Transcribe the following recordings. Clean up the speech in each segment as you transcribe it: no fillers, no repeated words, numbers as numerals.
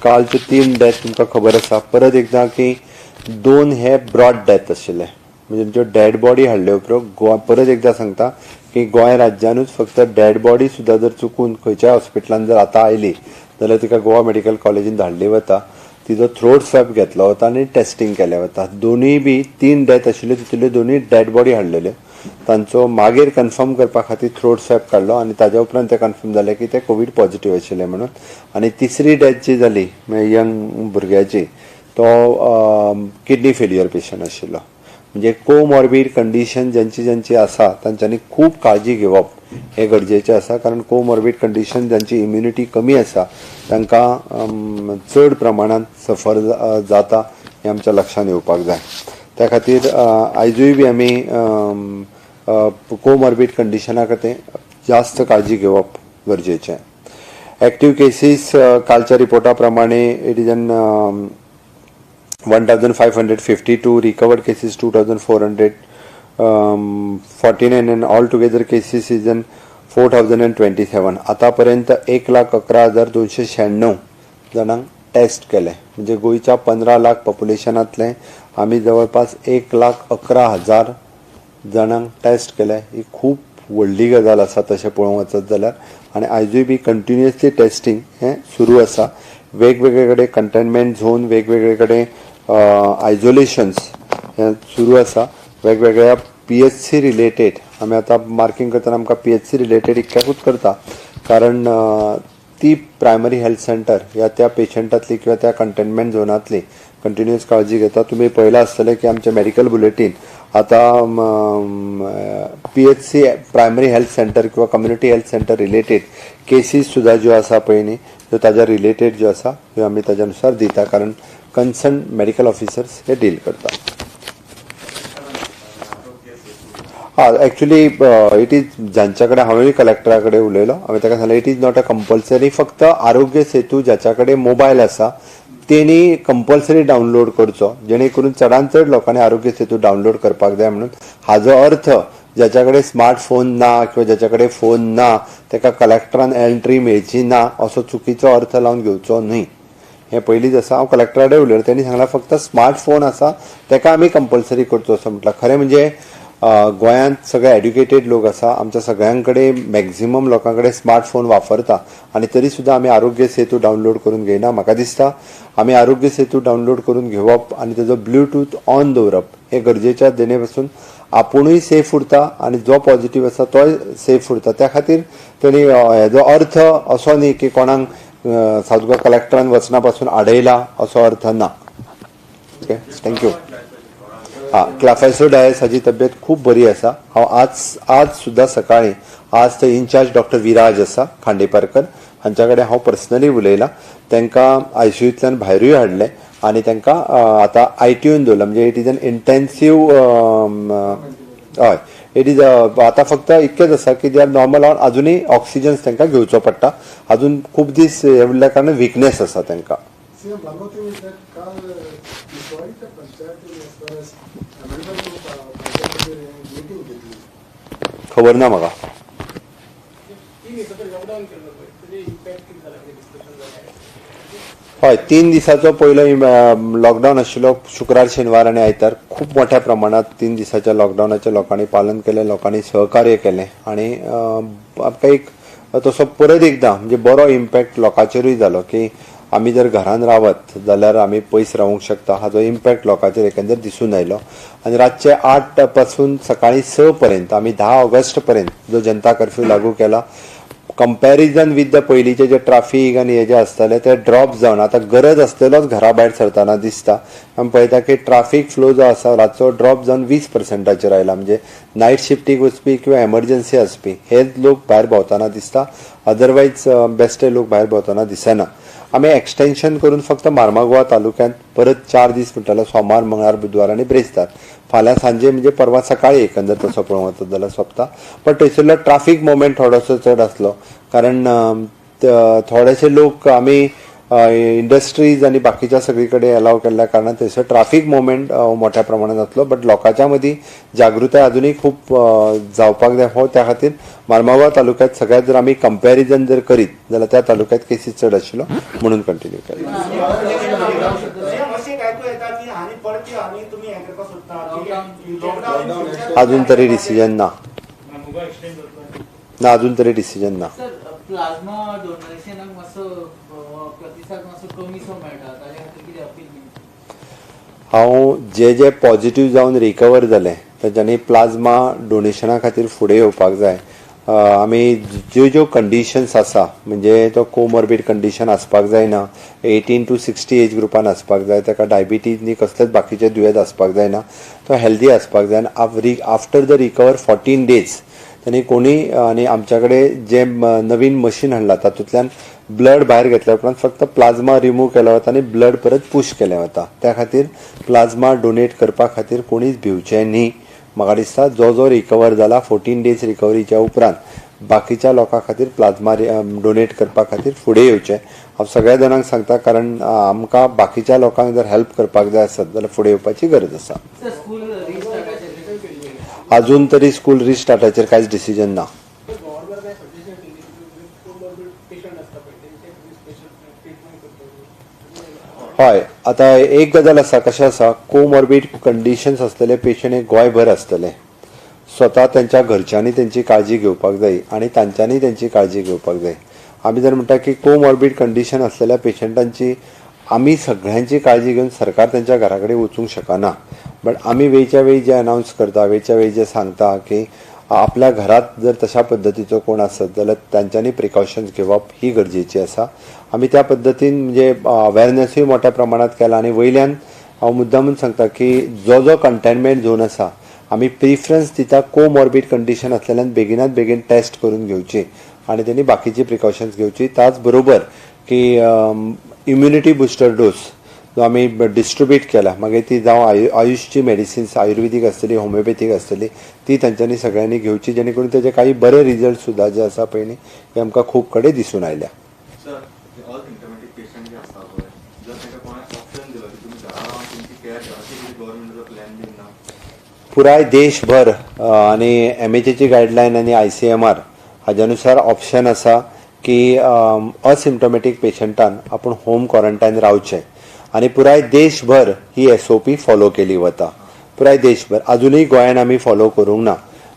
कालचे 3 डेथ तुमकां खबर आसा. परत एकदां की 2 हे ब्रॉड डेथ आशिल्ले, म्हणजे ज्यो डेड बॉडी हाडले उपरांत गोवा, परत एकदां सांगता की गोंय राज्यानूच फक्त डेड बॉडी सुद्दां जर चुकून खंयच्याय हॉस्पिटलान जर आतां आयली जाल्यार तिका गोवा मेडिकल कॉलेजीन धाडली वता, तिजो थ्रोट स्वॅब घेतलो वता आनी टेस्टिंग केलें वता. दोनूय बी 3 डेथ आशिल्ल्यो तितुल्यो दोनूय डेड बॉडी हाडलेल्यो, तांचो मागीर कन्फर्म करपा खातीर थ्रोट स्वॅब काडलो आनी ताज्या उपरांत ते कन्फर्म जालें की ते कोवीड पॉझिटिव्ह आशिल्ले म्हणून. आनी तिसरी डेथ जी जाली म्हळ्यार यंग भुरग्याची, तो किडनी फेल्युअर पेशंट आशिल्लो. म्हणजे कोमॉर्बीड कंडिशन ज्यांची ज्यांची आसा तांच्यांनी खूब काळजी घेवप हें गरजेचें आसा, कारण कोमॉर्बीड कंडिशन ज्यांची इम्युनिटी कमी आसा तांकां चड प्रमाणांत सफर जाता हें आमच्या लक्षांत येवपाक जाय. त्या खातीर आयजूय बी आमी कोमॉर्बीड कंडिशना खातीर जास्त काळजी घेवप गरजेचें. एक्टीव केसीस कालच्या रिपोर्टा प्रमाणे it is an 1552, recovered cases 2449 and all together cases is an 4027. आतापर्यंत 1,11,296 जाणांक टेस्ट केले, म्हणजे गोंयच्या 15 लाख पॉप्युलेशनांतले आमी जवळपास 1,11,000 जाणांक टेस्ट केले. ही खूब व्हडली गजाल आसा तशें पळोवंक वचत जाल्यार. आनी आयजूय बी कंटिन्युअसली टेस्टिंग हें सुरू आसा. वेगवेगळे कडेन कंटेनमेंट झोन, वेगवेगळे कडेन आयसोलेशन्स हें सुरू आसा. वेगवेगळ्या पीएचसी रिलेटेड आमी आतां मार्किंग करतना आमकां पीएचसी रिलेटेड इतक्याकूच करता, कारण ती प्रायमरी हेल्थ सेंटर ह्या त्या पेशंटांतली किंवा त्या कंटेनमेंट झोनांतली कंटिन्युअस काळजी घेता. तुमी पळयलां आसतलें की आमचें मेडिकल बुलेटीन आतां पीएचसी प्रायमरी हेल्थ सेंटर किंवा community health centre related cases सुद्दां ज्यो आसा पळय न्ही, त्यो ताज्या रिलेटेड ज्यो आसा त्यो आमी ताज्या नुसार दिता, कारण कन्सर्न मेडिकल ऑफिसर्स हे डील करता. हय, एक्चुली it is जांच्या कडेन हांवें कलेक्टरा कडेन उलयलो, हांवें ताका सांगलें it is not a compulsory, फक्त आरोग्य सेतू ज्याच्या कडेन मोबायल आसा तेणी कंपल्सरी डावनलोड करचो, जेणे करून चडान चड लोकांनी आरोग्य सेतू डावनलोड करपाक जाय म्हणून. हाजो अर्थ ज्याच्या कडेन स्मार्ट फोन ना किंवा ज्याच्या कडेन फोन ना ताका कलेक्टरान एंट्री मेळची ना असो चुकीचो अर्थ लावन घेवचो न्हय. हें पयलींच आसा. हांव कलेक्टरा कडेन उलयलो, तेणी सांगलां फक्त स्मार्ट फोन आसा ताका आमी कंपल्सरी करचो असो म्हटलां. खरें म्हणजे गोंयांत सगळे एड्युकेटेड लोक आसा, आमच्या सगळ्यां कडेन मॅक्झिमम लोकां कडेन स्मार्ट फोन वापरता आनी तरी सुद्दां आमी आरोग्य सेतू डावनलोड करून घेयना. म्हाका दिसता आमी आरोग्य सेतू डावनलोड करून घेवप आनी तेजो ब्लुटूथ ऑन दवरप हें गरजेचें, जेणे पासून आपुणूय सेफ उरता आनी जो पॉझिटीव आसा तोय सेफ उरता. त्या खातीर तेणी हेजो अर्थ असो न्ही की कोणाक सावथ गोवा कलेक्टरान वचना पासून आडयला असो अर्थ ना. Okay, thank you. हा, क्लाफायसो डायस हाजी तब्येत खूब बरी आसा. हांव आज सुद्दां सकाळीं आज ते इन्चार्ज डॉक्टर विराज आसा खांडेपारकर हांच्या कडेन हांव पर्सनली उलयलां. तांकां आयसीयूंतल्यान भायरूय हाडलें आनी तांकां आतां आयटीयून दवरलां, म्हणजे it is an intensive. हय, it is आतां फक्त इतकेंच आसा की they are normal on, अजुनूय ऑक्सिजन्स तांकां घेवचो पडटा, अजून खूब दीस हे उरल्या कारणान विकनेस आसा तांकां. CM, one more thing is that काल तिसवाडीच्या पंचायतीन as far as amendment to पंचायतीचेर meeting घेतली. खबर ना म्हाका. 3 दिसाचो लॉकडाऊन केल्लो पळय, तेजे इम्पॅक्ट कितें जाला, कितें डिस्कशन जालें? हय, 3 दिसाचो पयलो लॉकडावन आशिल्लो, शुक्रार, शेनवार आनी आयतार. खूब मोठ्या प्रमाणात 3 दिसाच्या लॉकडावनाचें लोकांनी पालन केलें, लोकांनी सहकार्य केलें आनी आमकां एक तसो परत एकदां म्हणजे बरो इम्पॅक्ट लोकांचेरूय जालो की आमी जर घरान रावत जाल्यार आमी पयस रावूंक शकता, हाजो इम्पॅक्ट लोकांचेर एकंदर दिसून आयलो. आनी रातचे 8 पासून सकाळीं 6 पर्यंत आमी 10 ऑगस्ट पर्यंत जो जनता कर्फ्यू लागू केला, कंपॅरिजन विथ the पयलींचे जे ट्राफीक आनी हे जे आसताले ते ड्रॉप जावन आतां गरज आसलेलोच घरा भायर सरतना दिसता. आमी पळयता की ट्राफीक फ्लो जो आसा रातचो ड्रॉप जावन 20%चेर आयला, म्हणजे नायट शिफ्टीक वचपी किंवा एमर्जन्सी आसपी हेच लोक भायर भोंवतना दिसता, अदरवायज बेश्टे लोक भायर भोंवतना दिसना. आमी एक्सटेन्शन करून फक्त मार्मागोवा तालुक्यांत परत 4 दीस म्हणटालो, सोमार, मंगळार, बुधवार आनी ब्रेस्तार, फाल्यां सांजे म्हणजे परवां सकाळी एकंदर तसो पळोवंक वचत जाल्यार सोंपता. पण थंयसरलो ट्राफीक मुवमेंट थोडोसो चड आसलो, कारण थोडेशे लोक आमी इंडस्ट्रीज आनी बाकीच्या सगळी कडेन अलाव केल्ल्या कारणान थंयसर ट्राफीक मुवमेंट मोठ्या प्रमाणात जातलो, बट लोकांच्या मदीं जागृताय अजुनूय खूब जावपाक जाय. हो त्या खातीर मार्मागांव तालुक्यात सगळ्यात जर आमी कंपॅरिजन जर करीत जाल्यार त्या तालुक्यात केसीस चड आशिल्लो म्हणून कंटिन्यू केलें. अशें आयकूं येता की आनी परती आनी तुमी हें करपाक सोदता? अजून तरी डिसिजन ना. ना, अजून तरी डिसिजन ना. सर, प्लाझ्मा डोनेशनाक मातसो प्रतिसाद मातसो कमीसो मेळटा, ताच्या खातीर कितें अपील? हांव जे जे पॉझिटिव्ह जावन रिकवर जाले तांच्यांनी प्लाझ्मा डोनेशना खातीर फुडें येवपाक जाय. आमी ज्यो ज्यो कंडिशन्स आसा, म्हणजे तो कोमॉर्बीड कंडिशन आसपाक जायना, 18 टू 60 एज ग्रुपान आसपाक जाय, ताका डायबिटीज न्ही कसलेच बाकीचे दुयेंत आसपाक जायना, तो हेल्दी आसपाक जाय आनी आफ्टर the recover 14 days तांणी कोणी. आनी आमच्या कडेन जे नवीन मशीन हाडला तातूंतल्यान ब्लड भायर घेतल्या उपरांत फक्त प्लाझ्मा रिमूव्ह केलो वता आनी ब्लड परत पूश केलें वता. त्या खातीर प्लाझ्मा डोनेट करपा खातीर कोणीच भिवचें न्ही. म्हाका दिसता जो जो रिकवर जाला 14 डेज रिकवरीच्या उपरांत बाकीच्या लोकां खातीर प्लाझ्मा डोनेट करपा खातीर फुडें येवचें हांव सगळ्या जाणांक सांगता, कारण आमकां बाकीच्या लोकांक जर हेल्प करपाक जाय आसत जाल्यार फुडें येवपाची गरज आसा. सर, स्कूल रिस्टार्टाचेर? अजून तरी स्कूल रिस्टार्टाचेर कांयच डिसिजन ना. गव्हर्नमेंट काय सजेशन दिली की कोमॉर्बिड पेशंट आसता पळय तेंचे स्पेशल ट्रिटमेंट करता? हय, आतां एक गजाल आसा, कशें आसा, कोमॉर्बीड कंडिशन्स आसलेले पेशंट हे गोंयभर आसतले. स्वता तेंच्या घरच्यांनी तेंची काळजी घेवपाक जाय आनी तांच्यांनी तेंची काळजी घेवपाक जाय. आमी जर म्हणटा की कोमॉर्बीड कंडिशन आसलेल्या पेशंटांची आमी सगळ्यांची काळजी घेवन सरकार तेंच्या घरा कडेन वचूंक शकना, बट आमी वेळच्या वेळी जे अनावन्स करता, वेळच्या वेळी जे सांगता की आपल्या घरात जर तशा पद्दतीचो कोण आसत जाल्यार तांच्यांनी प्रिकॉशन्स घेवप ही गरजेची आसा. आमी त्या पद्दतीन म्हणजे अवेरनेसूय मोठ्या प्रमाणात केला आनी वयल्यान हांव मुद्दामून सांगता की जो जो कंटेनमेंट झोन आसा आमी प्रिफरन्स दिता कोमॉर्बीड कंडिशन आसलेल्यान बेगिनात बेगीन टेस्ट करून घेवची आनी तेणी बाकीची प्रिकॉशन्स घेवची. त्याच बरोबर की इम्युनिटी बुस्टर डोस जो आमी डिस्ट्रिब्यूट केला, मागीर ती जावं आयुषची मेडिसिन्स आयुर्वेदीक आसतली, होमिओपॅथीक आसतली, ती तांच्यांनी सगळ्यांनी घेवची जेणे करून तेजे काही बरे रिजल्ट सुद्दां जे आसा पळय न्ही ते आमकां खूब कडेन दिसून आयल्या. सर, असिम्टोमॅटीक पेशंट जे आसता पळय, जर तांकां कोणाक ऑप्शन दिलो की तुमी घरा रावन तुमची केअर घेवा, अशें कितें गव्हर्मेंटाचो प्लॅन बीन ना? पुराय देशभर आनी एमएचएची गायडलायन आनी आयसीएमआर हाज्या नुसार ऑप्शन आसा की असिम्टोमॅटीक पेशंटान आपूण होम क्वॉरंटायन रावचें आनी पुराय देशभर ही एसओपी फॉलो केली वता. पुराय देशभर अजुनूय गोंयान आमी फॉलो करूंक ना,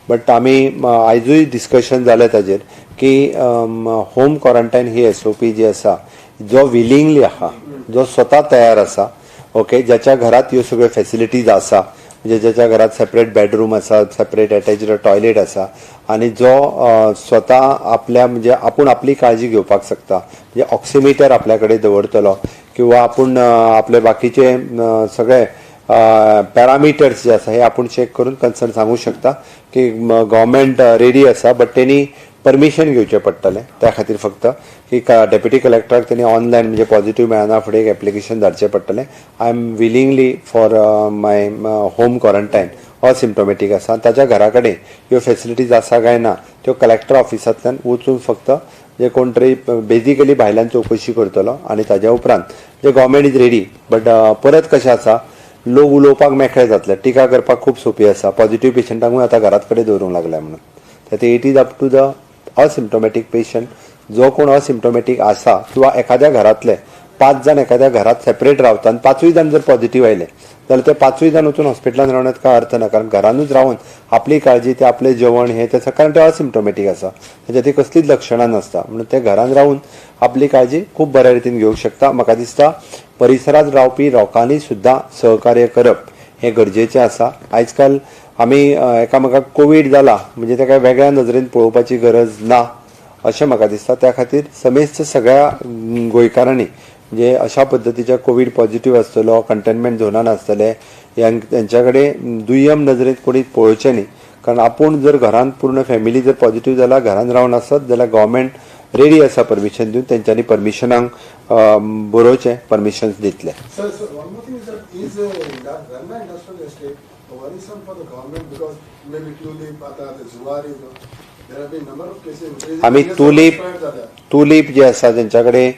बट आमी आयजूय डिस्कशन जालें ताजेर की होम क्वॉरंटायन ही एसओपी जी आसा, जो विलिंगली आहा, जो स्वता तयार आसा, ओके, ज्याच्या घरात ह्यो सगळ्यो फेसिलिटीज आसा, म्हणजे ज्याच्या घरात सेपरेट बेडरूम आसा, सेपरेट एटॅच्ड टॉयलेट आसा आनी जो स्वता आपल्या म्हणजे आपूण आपली काळजी घेवपाक शकता, म्हणजे ऑक्सिमिटर आपल्या कडेन दवरतलो किंवा आपूण आपले बाकीचे सगळे पॅरामिटर्स जे आसा हे आपूण चॅक करून कन्सर्न सांगू शकता की गव्हर्मेंट रेडी आसा, बट तेणी परमिशन घेवचें पडटलें. त्या खातीर फक्त की डेप्युटी कलेक्टराक तेणी ऑनलायन म्हणजे पॉझिटिव्ह मेळना फुडें एक एप्लिकेशन धाडचें पडटलें, I am willingly for my home quarantine, asymptomatic आसा. ताच्या घरा कडेन ह्यो फेसिलिटीज आसा काय ना त्यो कलेक्टर ऑफिसांतल्यान वचून फक्त जे कोण तरी बेजिकली भायल्यान चवकशी करतलो आनी ताज्या उपरांत जे गव्हर्मेंट is ready. But परत कशें आसा, लोक उलोवपाक मेकळे जातले, टिका करपाक खूब सोंपी आसा, पॉझिटिव्ह पेशंटांकूय आतां घरात कडेन दवरूंक लागल्या म्हणून. ते it is up to the asymptomatic patient. जो कोण असिम्टोमॅटीक आसा किंवा एखाद्या घरांतले 5 जाण एखाद्या घरात सेपरेट रावता आनी 5 जाण जर पॉझिटिव्ह आयले जाल्यार ते 5 जाण वचून हॉस्पिटलान रावण्यात काय अर्थ ना, कारण घरानूच रावन आपली काळजी, ते आपलें जेवण हें तें, कारण ते असिम्टोमॅटीक आसा, ताच्या ती कसलीच लक्षणां नासता, म्हणून ते घरान रावन आपली काळजी खूब बऱ्या रितीन घेवंक शकता. म्हाका दिसता परिसरांत रावपी लोकांनी सुद्दां सहकार्य करप हें गरजेचें आसा. आयज काल आमी एकामेकाक कोवीड जाला म्हणजे ताका वेगळ्या नदरेन पळोवपाची गरज ना अशें म्हाका दिसता. त्या खातीर समेस्त सगळ्या गोंयकारांनी म्हणजे अशा पद्दतीचे कोवीड पॉझिटिव्ह आसतलो, कंटेनमेंट झोनान आसतले, तेंच्या कडेन दुय्यम नदरेन कोणी पळोवचें न्ही, कारण आपूण जर घरान पूर्ण फॅमिली जर पॉझिटिव्ह जाला घरान रावन आसत जाल्यार गव्हर्मेंट रेडी आसा परमिशन दिवन, तेंच्यांनी परमिशनाक बरोवचें, परमिशन्स दितले. Sir, sir, one more thing is that is Verna Industrial Estate worrisome for the government because maybe Tulip, आता the Zuari, there have been number of cases increasing. आमी Yes, tulip spread जाल्या. तुलीप जे आसा तेंच्या कडेन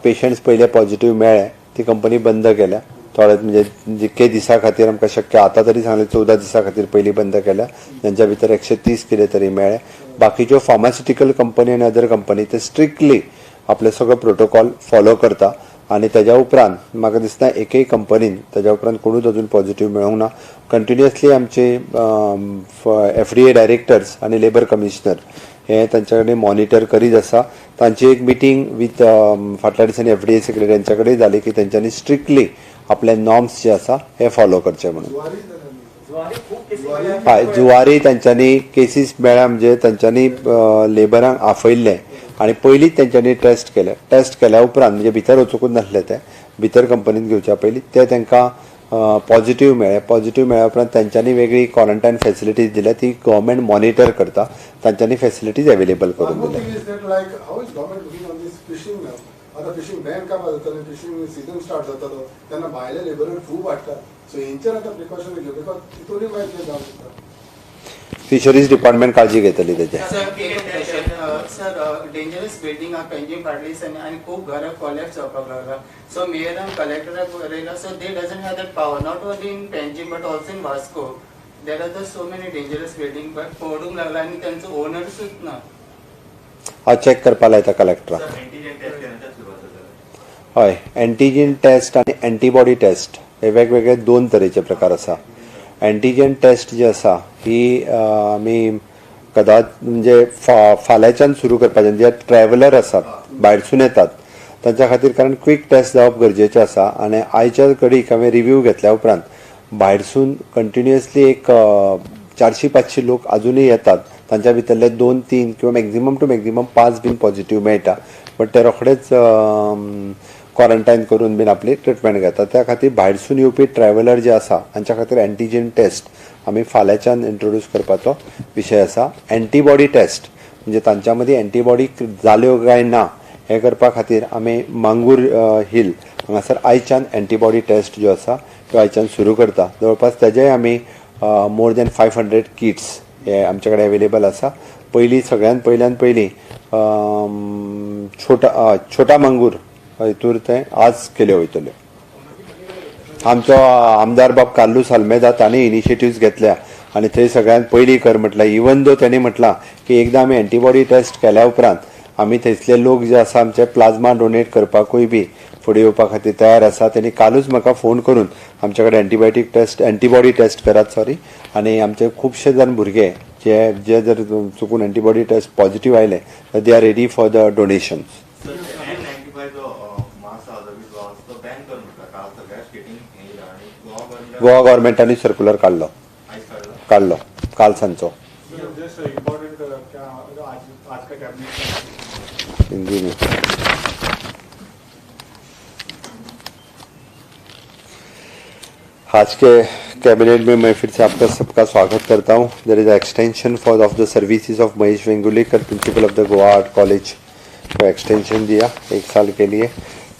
patients पयले positive मेळ्ळे ती company बंद केल्या थोडे म्हणजे जितके दिसा खातीर आमकां शक्य आतां तरी सांगलें 14 दिसां खातीर पयलीं बंद केल्या, तेंच्या भितर 130 कितें तरी मेळ्ळे. बाकीच्यो फार्मास्युटिकल कंपनी आनी अदर कंपनी ते स्ट्रिक्टली आपले सगळो प्रोटोकॉल फॉलो करता आनी तेज्या उपरांत म्हाका दिसता एकय कंपनीन तेज्या उपरांत कोणूच अजून पॉझिटिव्ह मेळूंक ना. कंटिन्युअसली आमचे FDA directors आनी लेबर कमिशनर हे तांच्या कडेन मॉनिटर करीत आसा. तांची एक मिटींग विथ फाटल्या दिसांनी FDA secretary यांच्या कडेन जाली की तेंच्यांनी स्ट्रिक्टली आपले नॉर्म्स जे आसा हे फॉलो करचे म्हणून. हय, जुवारी तांच्यांनी केसीस मेळ्ळ्या म्हणजे तांच्यांनी लेबरांक आफयल्ले आनी पयलींच तेंच्यांनी टेस्ट केले. टेस्ट केल्या उपरांत म्हणजे भितर वचूंकूच नासले ते, भितर कंपनीन घेवच्या पयलीं ते तांकां पॉझिटिव्ह मेळ्ळे. पॉझिटिव्ह मेळ्ळ्या उपरांत तेंच्यांनी वेगळी क्वॉरंटायन फॅसिलिटीज दिल्या, ती गव्हर्मेंट मॉनिटर करता, तांच्यांनी फॅसिलिटीज अवेलेबल करून दिल्या. आतां फिशींग बॅन काबार जातलें, फिशींग सिजन स्टार्ट जातलो तेन्ना भायले लेबर खूब वाडटा, सो हेंचेर आतां प्रिकॉशन घेवचे because तितूनय मागीर तें जावंक शकता. फिशरीज डिपार्टमेंट काळजी घेतली तेजे. सर, डेंजरस बिल्डिंग आहा पेंजीम फाटली आनी खूब घरां कोलॅप्स जावपाक लागला. सो मेयरान कलेक्टराक बरयला, so they doesn't have that power not only in Panjim but also in Vasco. There are the so many dangerous building but पडूंक लागला आनी तेंचो ओनर्सूच ना. हांव चॅक करपा लायता कलेक्टराक. हय, एंटीजन टेस्ट आनी एंटीबॉडी टेस्ट हे वेगवेगळे दोन तरेचे प्रकार आसा. एंटीजन टेस्ट जी आसा ही आमी कदाच म्हणजे फाल्यांच्यान सुरू करपाचें. जे ट्रॅव्हलर आसात भायरसून येतात तांच्या खातीर, कारण क्वीक टेस्ट जावप गरजेचें आसा. आनी आयच्या घडीक हांवें रिव्यू घेतल्या उपरांत भायरसून कंटिन्युअसली एक 400-500 लोक अजुनूय येतात, तांच्या भितरले 2-3 किंवा मॅक्झिमम टू मॅक्झिमम 5 बीन पॉझिटिव्ह मेळटा, बट ते रोखडेच क्वॉरंटायन करून बीन आपली ट्रिटमेंट घेता. त्या खातीर भायरसून येवपी ट्रॅव्हलर जे आसा तांच्या खातीर एंटीजन टेस्ट आमी फाल्यांच्यान इंट्रोड्यूस करपाचो विशय आसा. एंटीबॉडी टेस्ट म्हणजे तांच्या मदीं एंटीबॉडी जाल्यो काय ना हें करपा खातीर आमी मांगूर हिल हांगासर आयच्यान एंटीबॉडी टेस्ट ज्यो आसा त्यो आयच्यान सुरू करता. जवळपास तेजेय आमी मोर दॅन 500 किट्स हे आमचे कडेन अवेलेबल आसा. पयलीं सगळ्यान पयल्यान पयलीं छोटा मांगूर हितूर तें आज केल्यो वयतल्यो. आमचो आमदार बाब कार्लूस आल्मेदा तांणी इनिशिएटिव्स घेतल्या आनी थंय सगळ्यान पयलीं कर म्हटलां. इवन दो तेणी म्हटलां की एकदां आमी एंटीबॉडी टेस्ट केल्या उपरांत आमी थंयसले लोक जे आसा आमचे प्लाझ्मा डोनेट करपाकूय बी फुडें येवपा खातीर तयार आसा. तेणी कालूच म्हाका फोन करून आमचे कडेन एंटीबायोटीक टेस्ट एंटीबॉडी टेस्ट करात सॉरी, आनी आमचे खुबशे जाण भुरगे जे जे जर चुकून एंटीबॉडी टेस्ट पॉझिटिव्ह आयले तर they are ready for the donations. Goa गव्हर्मेंटांनी circular काडलो काडलो काल सांजचो. हिंदी में आज के कैबिनेट में मैं फिर से आपका सबका स्वागत करता हूँ. There is extension for of the services of Mahesh Vengurlekar, principal of the Goa art college, को एक्सटेंशन दिया 1 साल के लिए.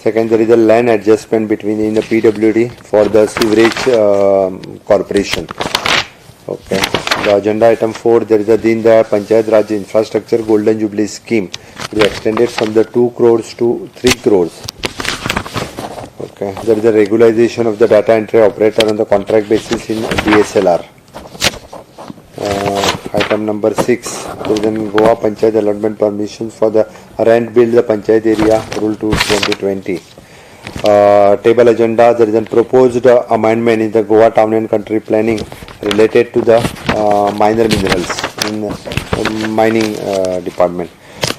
Second, there is a land adjustment between in the PWD for the sewerage corporation. Okay, the agenda item 4, there is a Deen Dayal Panchayat Raj infrastructure golden jubilee scheme is extended from the 2 crores to 3 crores. Okay, there is a regularization of the data entry operator on the contract basis in DSLR. Item number 6, there is an Goa Panchayat allotment permission for the rent build the Panchayat area rule 2 2020. Table agenda, there is a proposed amendment in the Goa town and country planning related to the minor minerals in mining department.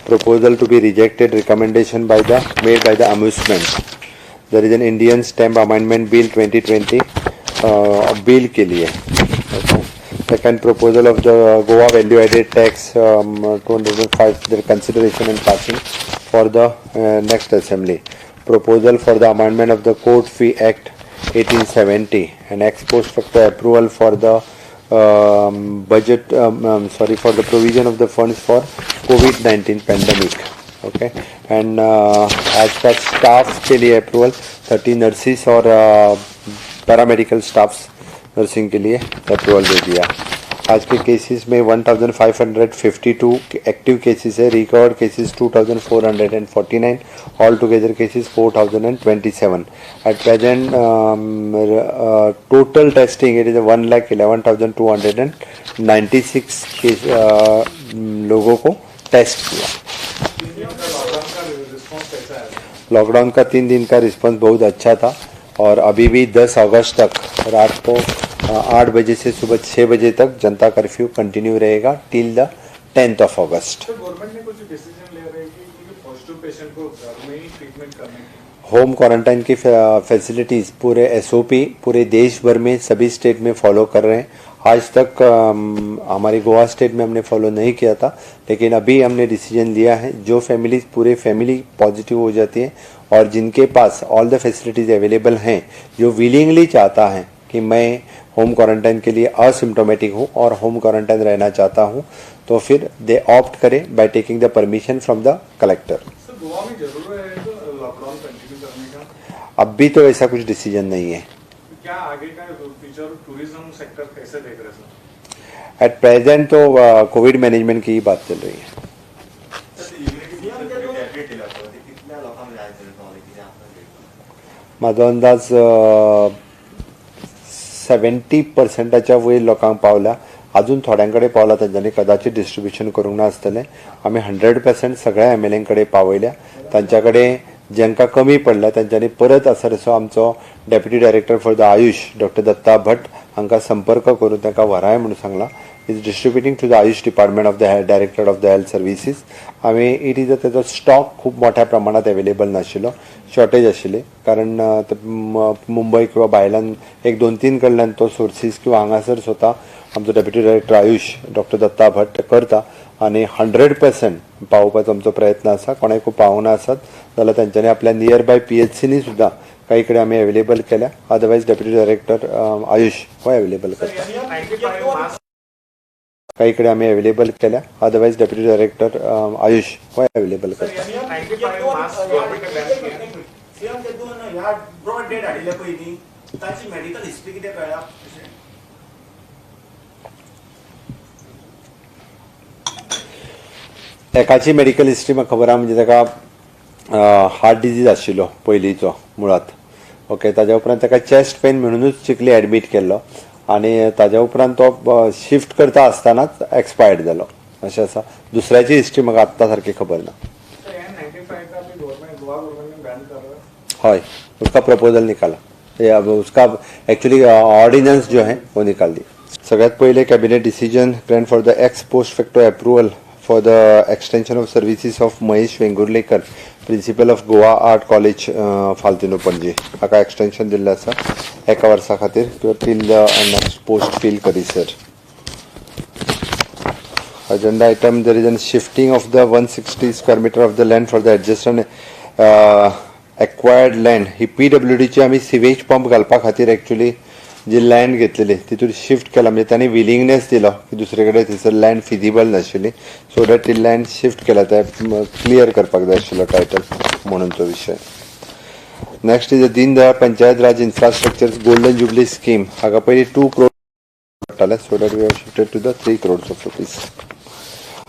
Proposal to be rejected, recommendation by the made by the amusement. There is an Indian Stamp Amendment Bill 2020 bill K लिए. Okay. Second proposal of the Goa Value Added Tax 205, their consideration and passing for the next assembly. Proposal for the amendment of the Court Fee Act 1870 and ex post facto approval for the budget, for the provision of the funds for COVID-19 pandemic. Okay, and आज का staff K लिए approval 30 nurses और paramedical staffs nursing K लिए approval दे दिया. आज K cases में 1552 active cases Hai, recovered cases 2449, all together cases 4027। At present total testing it is 1,11,296 case लोगों को taste किया। Lockdown का 3 दिन का रिस्पांस बहुत अच्छा था और अभी भी 10 अगस्त तक रात को 8 बजे से सुबह 6 बजे तक जनता कर्फ्यू कंटिन्यू रहेगा till the 10th of August. Government ने कुछ डिसीजन ले रहे हैं कि पॉजिटिव पेशेंट को घर में ही ट्रीटमेंट करने की, होम क्वारंटाइन की फैसिलिटीज़ पूरे एसओपी पूरे देश भर में सभी स्टेट में फॉलो कर रहे हैं। आज तक हमारे गोवा स्टेट में हमने फॉलो नहीं किया था, लेकिन अभी हमने डिसीजन लिया है। जो फैमिलीज पूरे फैमिली पॉजिटिव हो जाती है और जिनके pass all the facilities available हैं, जो विलिंगली चाहता है कि मैं होम क्वारंटाइन के लिए असिम्टोमेटिक हूँ और होम क्वारंटाइन रहना चाहता हूँ, तो फिर दे ऑप्ट करें by taking the permission from the collector. Goa में जरूर है तो लॉकडाउन कंटिन्यू करने का? अब भी तो ऐसा कुछ डिसीजन नहीं है। क्या आगे का फ्यूचर टूरिज्म सेक्टर कैसे देख रहे हैं सर? एट प्रेजेंट तो कोविड मैनेजमेंट की ही बात चल रही है। म्हाजो अंदाज 70% वयर लोकांक पावला, अजून थोड्यां कडेन पावला, तांच्यांनी कदाचित डिस्ट्रिब्युशन करूंक ना आसतलें। आमी 100% सगळ्या एम एल एं कडेन पावयल्या, तांच्या कडेन जांकां कमी पडल्या तांच्यांनी परत आसर असो आमचो deputy director for the AYUSH doctor Datta Bhat हांकां संपर्क करून तांकां व्हराय म्हणून सांगलां। Is distributing to the AYUSH department of the director of the health services. आमी it is ताचो स्टॉक खूब मोठ्या प्रमाणात अवेलेबल नाशिल्लो, शॉर्टेज आशिल्ली, कारण मुंबय किंवा भायल्यान 1-2-3 कडल्यान तो सोर्सीस किंवा हांगासर स्वता आमचो deputy director AYUSH doctor Datta Bhat करता आनी 100% पावोवपाचो आमचो प्रयत्न आसा। कोणाकूय पावना आसत जाल्यार तांच्यांनी आपल्या नियर बाय पीएचसीनी सुद्दां काही कडेन आमी अवेलेबल केल्या, अदरवायज डेप्युटी डायरेक्टर आयुष हो अवेलेबल करता। काही कडेन आमी अवेलेबल केल्या, अदरवायज डेप्युटी डायरेक्टर आयुष हो अवेलेबल करता। एकाची मेडिकल हिस्ट्री म्हाका खबर आहा, म्हणजे ताका हार्ट डिजीज आशिल्लो पयलींचो मुळांत, ओके। ताज्या उपरांत ताका चेस्ट पेन म्हणूनच चिखली एडमीट केल्लो आनी ताज्या उपरांत तो शिफ्ट करता आसतनाच एक्सपायर्ड जालो, अशें आसा। दुसऱ्याची हिस्ट्री म्हाका आत्तां सारकी खबर ना। हय, उसका प्रपोजल निकाला, अब उसका एक्चुअली ऑर्डिनन्स जो है वो निकाल दी। सगळ्यात पयलें cabinet decision grant for the ex post facto approval for the extension of services of Mahesh Vengurlekar, principal of Goa Art College, Faltino Panaji, हाका एक्सटेन्शन दिल्लें आसा एका वर्सा खातीर till the next post fill करीसर। Agenda item, there is an shifting of the 160 square meter of the land for the adjacent acquired land. He PWD ची आमी sewage pump घालपा खातीर एक्चुअली जी लँड घेतलेली तितून शिफ्ट केला, म्हणजे तांणी विलिंगनेस दिलो की दुसरे कडेन थंयसर लँड फिजिबल नाशिल्ली, सो that ती लँड शिफ्ट केला, ते क्लियर करपाक जाय आशिल्लो टायटल म्हणून तो विशय। Next is Deen Dayal Panchayat Raj infrastructure golden jubilee scheme, हाका पयलीं 2 crore पडटाले, so that we have shifted to the 3 crores of rupees.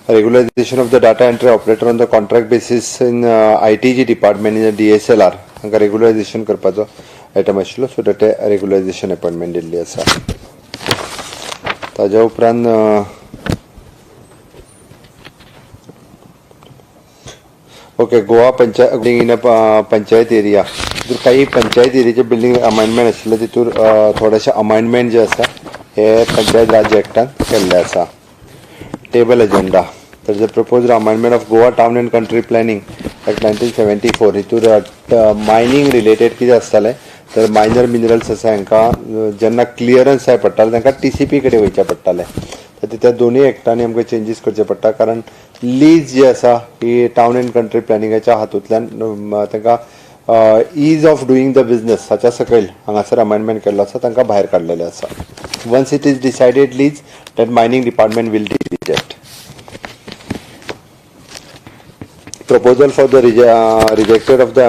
Regularisation of the data entry operator on the contract basis in ITG department in DSLR, हांकां रेगुलरायझेशन करपाचो item आशिल्लो, so that regularisation appointment दिल्ली आसा। ताज्या उपरांत okay Goa panchayat in panchayat area, तितूर काही panchayat एरियाचे building amendment आशिल्ले, तितूर थोडेशे अमेंडमेंट जे आसा हे पंचायत राज्य एक्टान केल्ले आसा। Table agenda, there is a proposed amendment of Goa Town and Country Planning Act 1974, हितूर mining related कितें आसतालें तर मायनर मिनरल्स आसा हांकां जेन्ना क्लियरन्स जाय पडटालें तांकां टीसीपी कडेन वयचें पडटालें, तर त्या दोनूय एक्टांनी आमकां चेंजीस करचे पडटा, कारण लीज जी आसा ही टावन अँड कंट्री प्लॅनिंगाच्या हातूंतल्यान तांकां ease of doing the business हाच्या सकयल हांगासर अमेंडमेंट केल्लो आसा, तांकां भायर काडलेलें आसा। Once it is decided lease that mining department will reject. Proposal for the rejected of the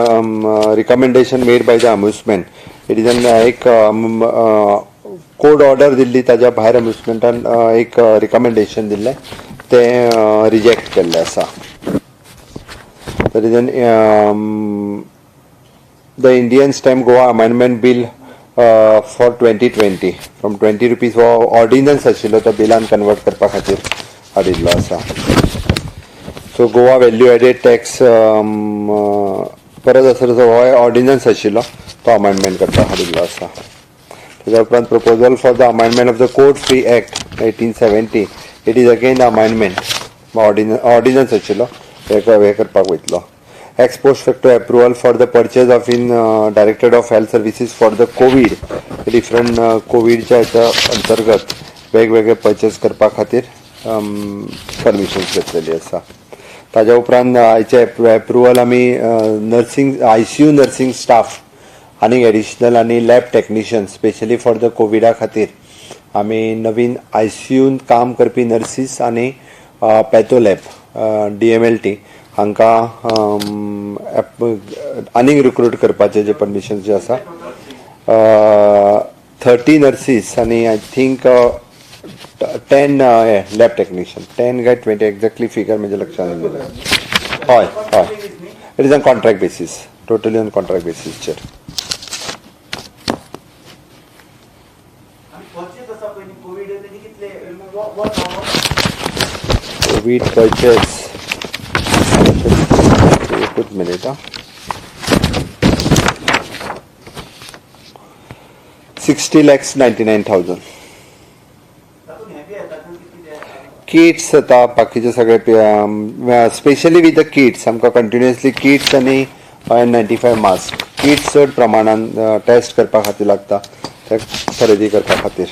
recommendation made by the ombudsman. It is an एक कोर्ट ऑर्डर दिल्ली ताज्या भायर अम्युजमेंटान एक रिकमेंडेशन दिल्लें तें रिजेक्ट केल्लें आसा. तरी then the Indian Stamp Goa Amendment Bill for 2020 from 20 rupees हो ऑर्डिनन्स आशिल्लो तो बिलान कन्वर्ट करपा खातीर हाडिल्लो आसा. So Goa value added tax परत आसा तसो हो ऑर्डिनन्स आशिल्लो तो अमेंडमेंट करपाक हाडिल्लो आसा. ताज्या उपरांत proposal for the amendment of the Court Fee Act 1870, it is again amendment ordinance आशिल्लो हे करपाक वयतलो. Ex post facto approval for the purchase of in Directorate of Health Services for the COVID different कोविडच्या हेच्या अंतर्गत वेगवेगळे purchase करपा खातीर परमिशन्स घेतलेली आसा. ताज्या उपरांत हाचे एप्रुवल आमी नर्सिंग ICU nursing staff आनी एडिशनल आनी lab technician specially for the कोविडा खातीर आमी नवीन ICUन काम करपी नर्सीस आनी पॅथोलॅब DMLT हांकां आनीक रिक्रूट करपाचें जे परमिशन जे आसा 30 नर्सीस आनी I think 10 lab technician, 10 काय 20 एक्झॅक्टली फिगर म्हणजे लक्षात येयना. हय हय, it is on contract basis, totally on contract बेसीसचेर. आनी परचेस आसा पळय न्ही कोवीड तेजी कितले what? Covid purchase, एकूच मिनीट हा. 60,99,000. तातूंत हें बी येता कितें? किट्स येता, बाकीचे सगळे, स्पेशली विथ the kits. आमकां कंटिन्युअसली किट्स आनी N95 mask, kits चड प्रमाणान टेस्ट करपा खातीर लागता, ते खरेदी करपा खातीर.